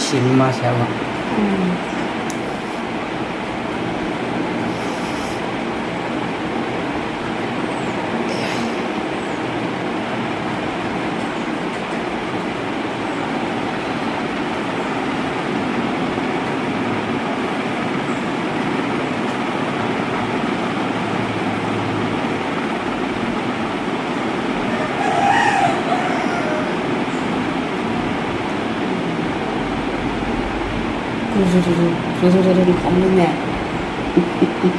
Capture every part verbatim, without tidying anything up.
Chini ma se abo. Kuzu, kuzu, kuzu, kuzu, kuzu, kuzu, kuzu.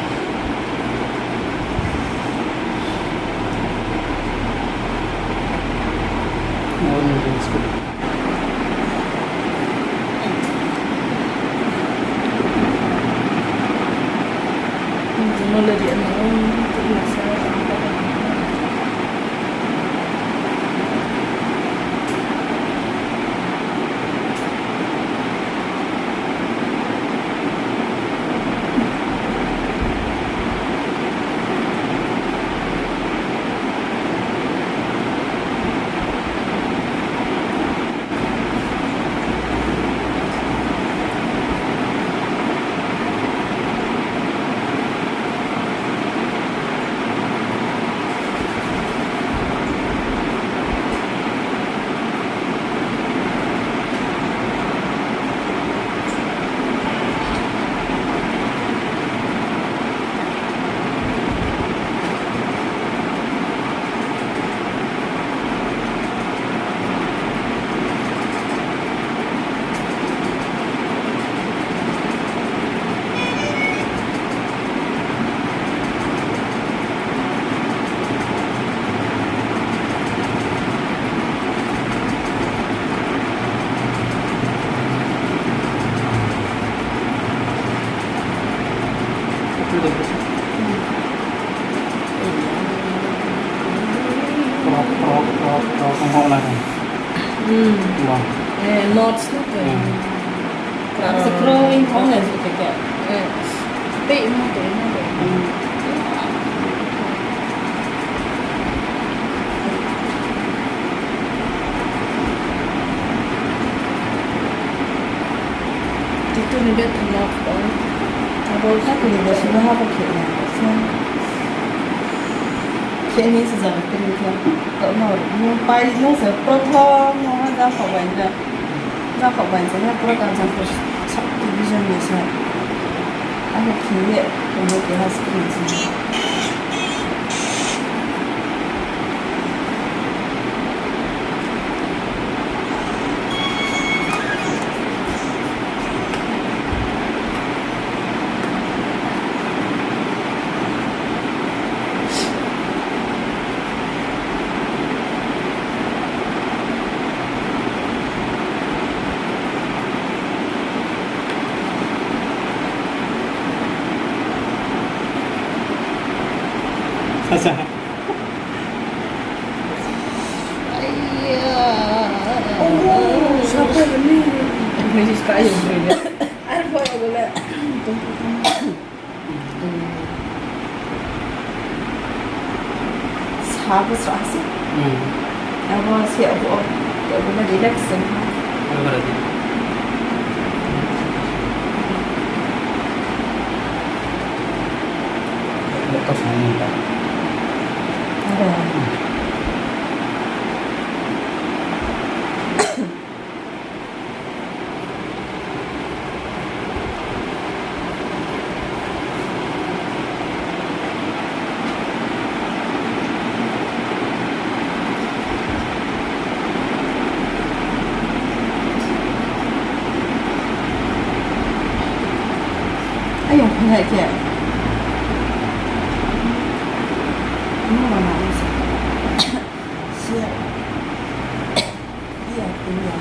Kroi, kroi, kroi, kroi, kroi, kroi. Eh, notes no kroi. Hmm. Kroi, kroi, kroi, kroi. Eh, tei mo, tei mo, tei mo. Hmm. Titu ni bag tong notes tong. Abo sa kini bo sima ha bo khe na. Khe ni se jang kini khe. Ko no, nung pai nung se prothom no ha ja kho bai ja. Jakob bai se ha pura Kanchanpur sub division ni se. Abo khe ye, tongmo keha screen se. Acha. Aiya. Oh, sapa ni? Ini sih kayu ini. Air boy boleh. Sa bo srah se. Hmm. Abo se abo, abo na relax se ha. Abo na relax. Abo. Ayong, phai khe. Nung mama ni se. Siya. Iya, iya.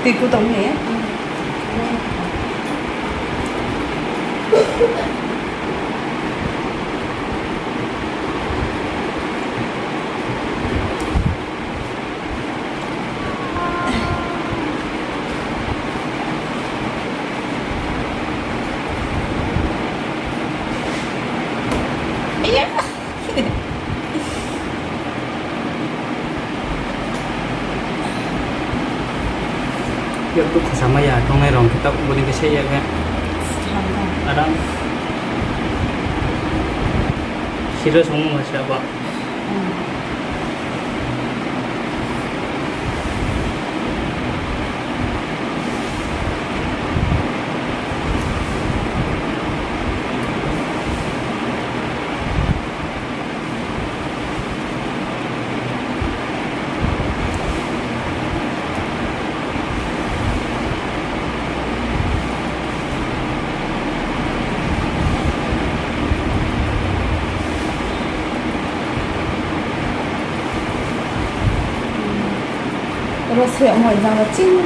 Tui ku tong ni. Iya. Yaktu khasa maya tongnai rong khe taoh bodei khe se ya khe. Aram. Serious ongmo se abo. Oro se mo jang ching.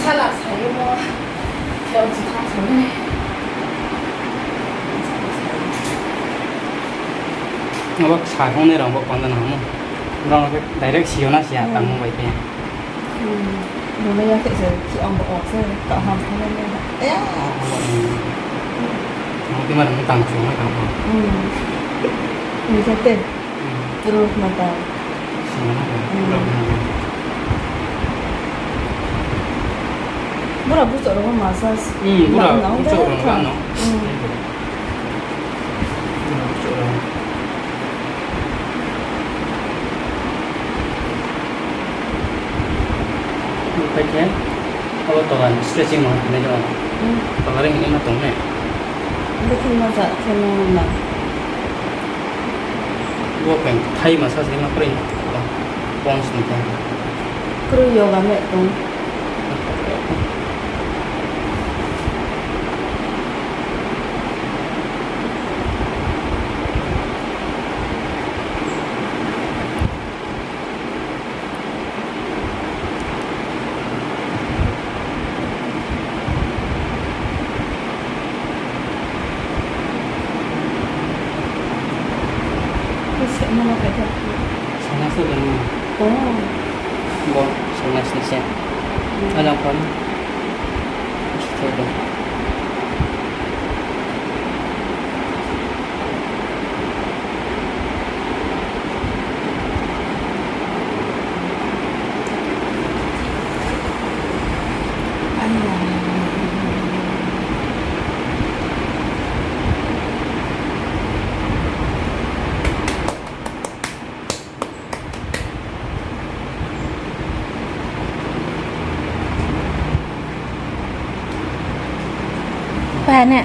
Sala saimo. Abo sa hong nai rang bo panda na hamo. Rang khe direct si yo na si ya tangmo bai khe. Hmm. Nung ya khe se, ki ang bo o se, ka ham sa na le. Ya. Ang ti ma rang tang chu ma tang ko. Hmm. Ni sa te. Hmm. Terus mata. Sini na ko. Hmm. Bura bu chok rok massage. Hmm, bura bu chok rok no. Hmm. Pai khe, abo tola ni stretching mo hinai jora. Hmm. Tola ring hinai ma tong nai. Bo khe ma ja khe no na. Bo khe thai massage ni ma kroi na. Pons ni khe. Kroi yoga me tong. Sinus to dong. Oh. Bo sinus ni se. Hmm. Alang pon. Ba ne.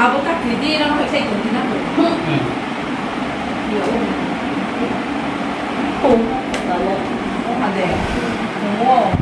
Abo ta kri di, rang bai sai tong di na ko. Hmm. Yo. Oh, ade. Oh.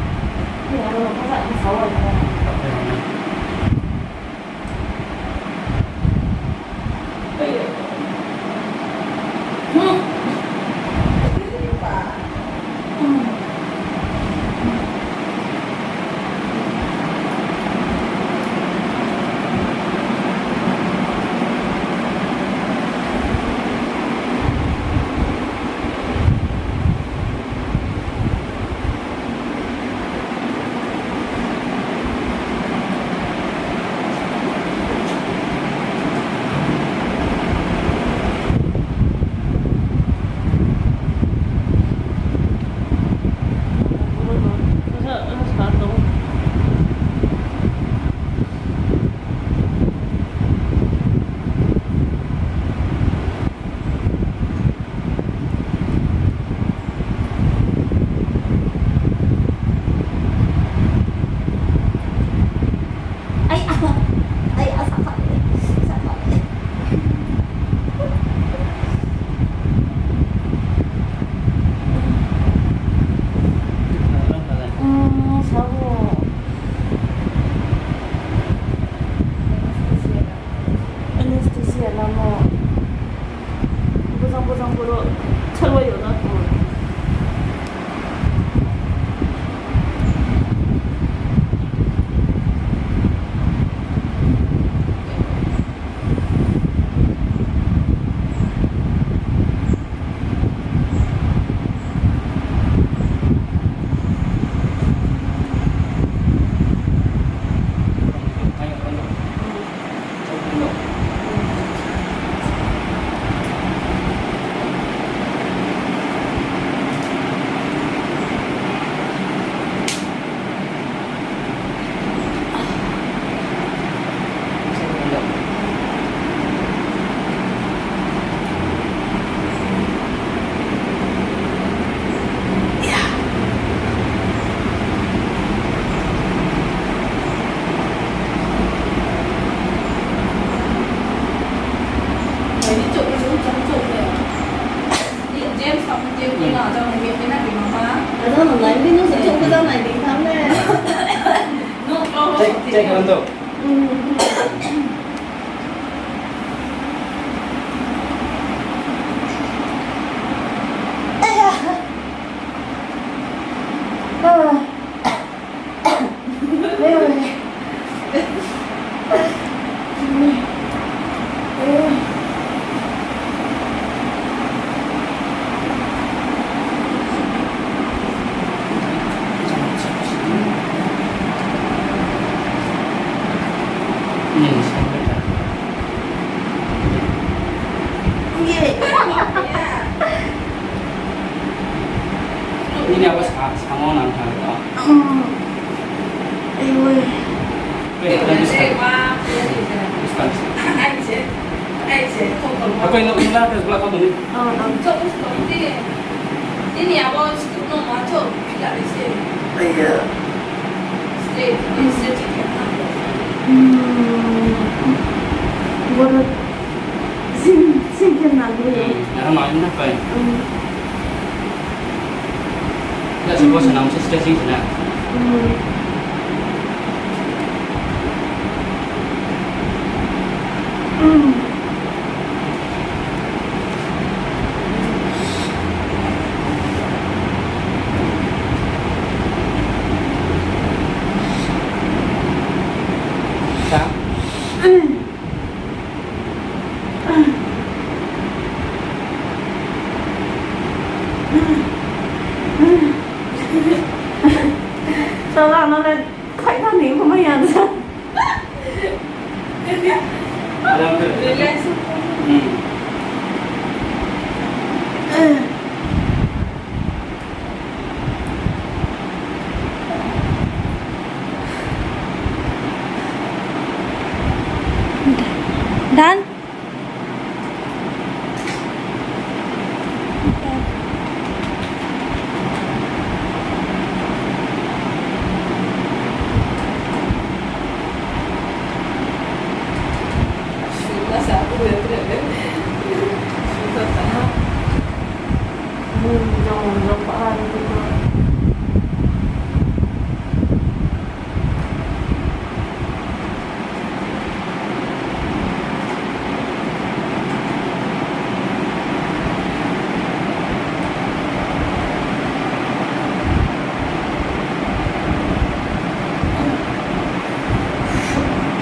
Ai, ah, ai, ah, sakha, sakha. Hmm, sabo. Anesthesia lamo. Bojang bojang boro chalwai yo na ko. Ini abo sa, samo nang tha to. Hmm. Ai we. Pe, thank you, sir. Buskang. Apa ini, ini lah, tes belakang tu ni. Oh, oh. Ini abo script no ma cho, pila isi. Iya. State, state. Hmm. Baru sing, sing kena dulu. Hmm, ya, main apa ya? Hmm. Ya, semua senang, stretching senang. Hmm. Hmm. Salah no le. Khaihna ni bo mai ya da. Relax. Hmm. Done?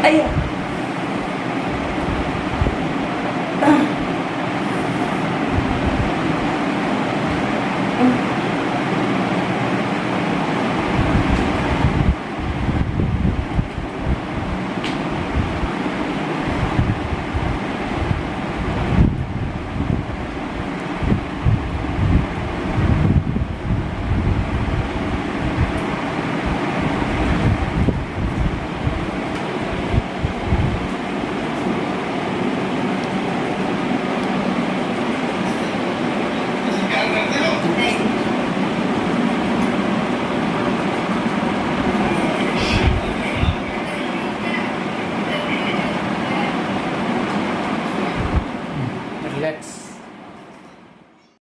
Aya.